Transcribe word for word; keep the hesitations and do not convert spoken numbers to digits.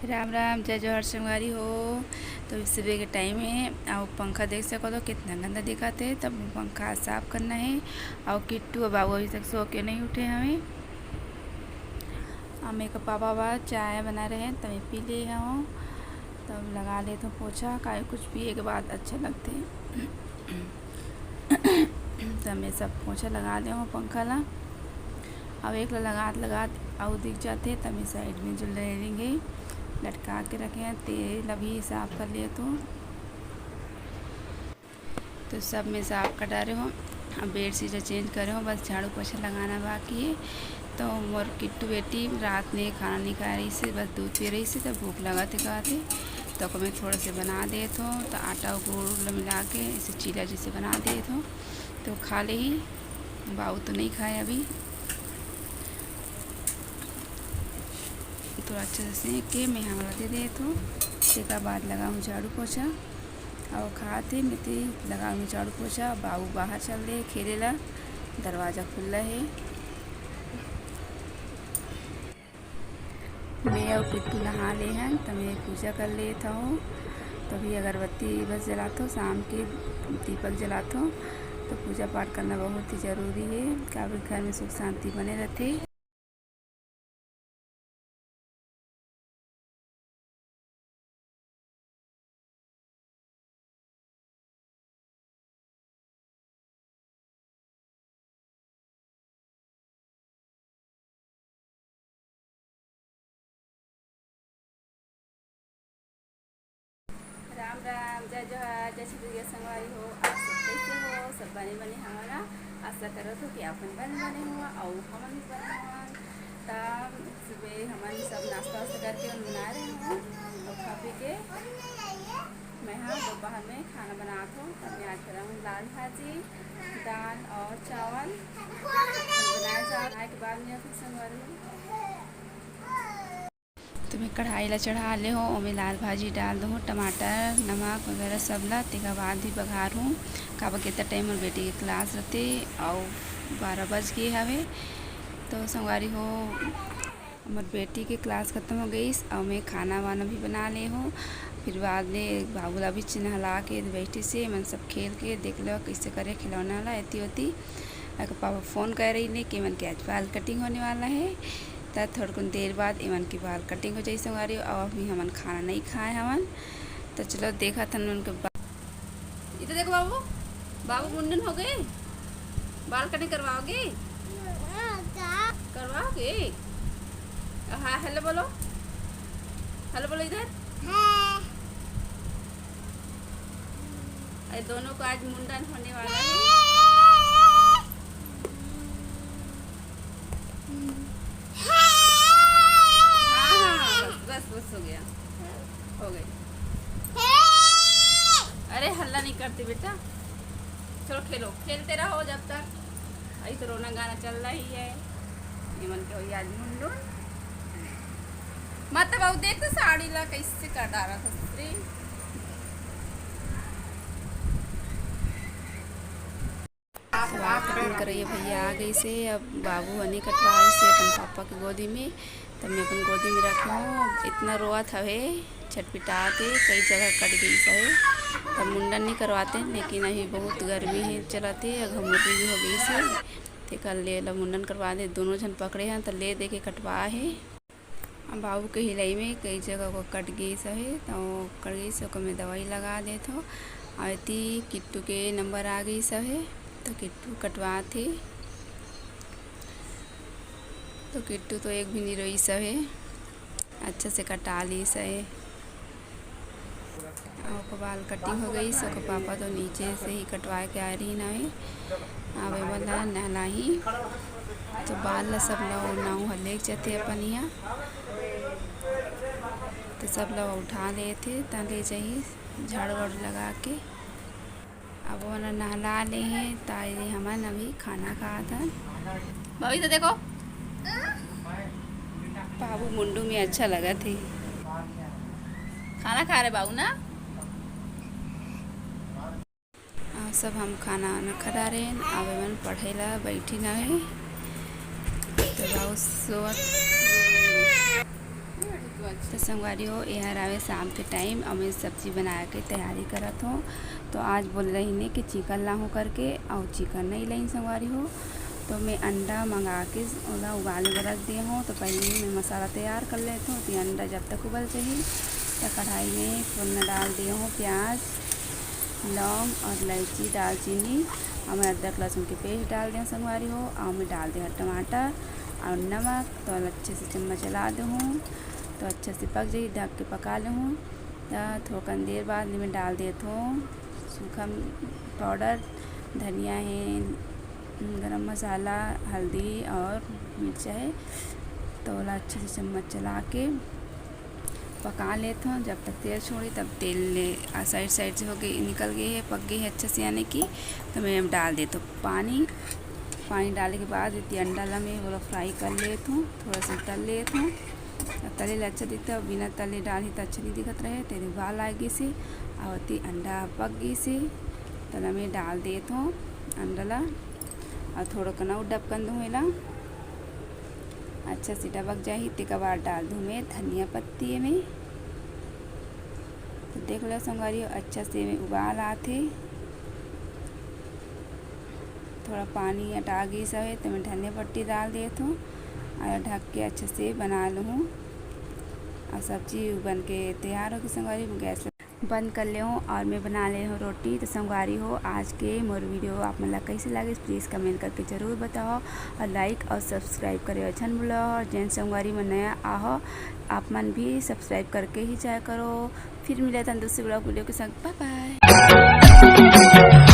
राम राम, जय जोहार संगवारी हो। तो सुबह के टाइम है, अउ पंखा देख सकत हो कितना गंदा दिखत है। तब पंखा साफ करना है। अउ किट्टू अउ बाबू अभी तक सो के नहीं उठे हवे। अउ मेरे पापा बा चाय बना रहे हैं, तब मैं पी ले हूँ। तब लगा लेत हूँ पोछा, काहे कुछ पिए के बाद अच्छा लगते। त मैं सब पोछा लगा दे हूँ पंखा ला। अब एक ला लगात लगात अउ दिख जाते, त मैं साइड में जो रैलिंग है लटका के रखे हैं, तेल अभी साफ कर लिए तो। तो सब मैं साफ कर डारे हूँ। अब बेडशीट चेंज करे हूँ, बस झाड़ू पोछा लगाना बाकी है। तो मोर किट्टू बेटी रात में खाना नहीं खा रही से, बस दूध पी रही से, तो भूख लगा थे कहते। तो ओकर मैं थोड़ा से बना देत हूँ, तो आटा अउ गुड़ ल मिला के ऐसे चीला जैसे बना देत हूँ, तो खा लेही। बाबू तो नहीं खाए अभी, तो अच्छे से सेंक के मैं हमला दे देत हूँ। तेकर बाद लगाहूँ झाड़ू पोछा, अउ खात हे मैं ते लगाहूँ झाड़ू पोछा। बाबू बाहर चल दे खेले ला, दरवाजा खुला है। मैं अउ किट्टू नहा ले हन, त मैं पूजा कर लेत हूँ। तभी अगरबत्ती बस जलात हूँ, शाम के दीपक जलात हूँ। तो पूजा पाठ करना बहुत ही जरूरी है, काबर घर में सुख शांति बने रहते। राम राम, जय जोहार, जय छत्तीसगढ़ संगवारी हो। आप सब कैसे हो? सब बने बने हवा ना? आशा करत हो कि आप मन बने बने हो अउ हमन भी बने हवन। त सुबह हमन सब नाश्ता वास्ता करके मन बना रहे हो अउ खा पी के मैं हाँ दोपहर में खाना बनात हो। तब मैं आज बनाऊँ लाल भाजी, दाल अउ चावल। बनाए चावल आए के बाद में अपने संगवारी हो। तो मैं कढ़ाई ला चढ़ा ले हो, ओमे लाल भाजी डाल दो, टमाटर, नमक वगैरह सब ला, तेकर बाद ही बघार हूँ। काबर के इतना टाइम मोर बेटी के क्लास रहते अउ बारह बज गए हवे। तो संगवारी हो, मोर बेटी के क्लास खत्म हो गईस अउ मैं खाना वाना भी बना ले हो। फिर बाद में बाबू ला भी नहला के बैठी से, मन सब खेल के देख लो कैसे करे खिलौना ला एती ओती। अगर पापा फोन कर रही ने कि मन के आज बाल कटिंग होने वाला है। त थोड़कुन देर बाद एमन के बाल कटिंग हो जाई संगवारी, अउ अभी हमन खाना नहीं खाए हवन। त चलो देखत हन उनके बा-, इधर देखो बाबू, बाबू मुंडन हो गए, बाल कटिंग करवाओगे? करवाओगे? हाँ, हेलो बोलो, हेलो बोलो इधर। अरे दोनों को आज मुंडन होने वाला है। हाँ, हाँ, हाँ, बस, बस, बस हो गया, हो गई। अरे हल्ला नहीं करते बेटा, चलो खेलो, खेलते रहो जब तक। अभी तो रोना गाना चल रहा ही है। ये मन के होई आज मुंडन। मत बाबू देख तो साड़ी ला कैसे कर डाला था रे। बाल कटिंग करइया भैया आ गई से, अब बाबू हने कटवाए से अपन पापा के गोदी में, तब मैं अपन गोदी में रखे हूँ। इतना रोवत हवे, छटपिटा के कई जगह कट गई हवे, तब मुंडन नहीं करवाते, लेकिन अभी बहुत गर्मी है चलत है, घमुर्री भी हो गई से, तेकर ले ला मुंडन करवा दे। दोनों झन पकड़े हैं तो ले दे के कटवा है। अब बाबू के हिलाई में कई जगह को कट गई सहे, तो कट गई से ओकर में दवाई लगा देत हो। और एती किट्टू के नंबर आ गई सहे, तो किट्टू कटवात हे। तो किट्टू तो एक भी नहीं रोई सहे, अच्छा से कटा ली सहे। ओकर बाल कटिंग हो गई, ओकर पापा तो नीचे से ही कटवा के आए रही ना है। अब एमन ला नहलाही, तो बाल ला सब ला नाऊ ह लेके जाते अपन यहाँ, तो सब ला उठा लेते, त ले जाही झाड़ू वाड़ू लगा के। अब ओमन नहला ले हे, त ये हमन अभी खाना खात हन। भाभी तो देखो, बाबू मुंडू में अच्छा लगत हे, खाना खा रहे बाबू ना। आ, सब हम खाना वाना खा डारेन, अब एमन पढ़े ला बैठी ना हे, तो बाबू सोवत। तो संगवारी हो, एहर आवे शाम के टाइम, अउ मैं सब्जी बनाए के तैयारी करत हों। तो आज बोले रहिन हे कि चिकन लाहूँ करके, अउ चिकन नइ लाइन संगवारी हो। तो मैं अंडा मंगा के ओला उबाले बर रख दे हों। तो पहले मैं मसाला तैयार कर लेत हों। तो अंडा जब तक उबल जाही, तो कढ़ाई में फोरन डाल दे हों प्याज, लौंग अउ इलायची, दालचीनी, अउ मैं अदरक लहसुन के paste डाल दे हों संगवारी हो। अउ मैं डाल दे हों टमाटर अउ नमक। तो अच्छे से चम्मच चला दे हों। तो अच्छे से पक जाही, ढक के पका ले हों। त थोकन देर बाद एमे डाल देत हों सूखा powder, धनिया हे, गरम मसाला, हल्दी अउ मिर्चा हे। तो ओला अच्छे से चम्मच चला के पका लेत हों। जब तक तेल छोड़ी, तब तेल ले, आ, side side से होके निकल गे हे, पक गे हे अच्छा से, यानी कि। तो मैं अब डाल देत हों पानी। पानी डाले के बाद एती अंडा ला मैं ओला fry कर लेत हों, थोड़ा सा तल लेत हों। अउ तले ले अच्छा दिखथे, बिना तले डालही त अच्छा नइ दिखत रहे, तेरे उबाल आ गिस हे। अउ एती अंडा पक गिस हे, त ओला मैं डाल देत हों अंडा ला। अउ थोड़ा कन अउ डबकन दूँ एला, अच्छा से डबक जाही, तेकर बाद डाल दूँ मैं धनिया पत्ती एमे। तो देख लो संगवारी हो, अच्छा से एमे उबाल आथे। थोड़ा पानी अटा गिस हवे, तो मैं धनिया पत्ती डाल देत हों अउ ढक के अच्छा से बना लूँ। अउ सब्जी बन के तैयार होगे संगवारी, मैं गैस बंद कर ले हों अउ मैं बना ले हों रोटी। तो संगवारी हो, आज के मोर video आप मन ला कइसे लागिस, please comment करके जरूर बताओ, अउ like अउ subscribe करे झन भूलो। अउ जेन संगवारी मन नया आहो, आप मन भी subscribe करके ही जाया करो। फिर मिलथन दूसरे vlog video के संग, bye bye।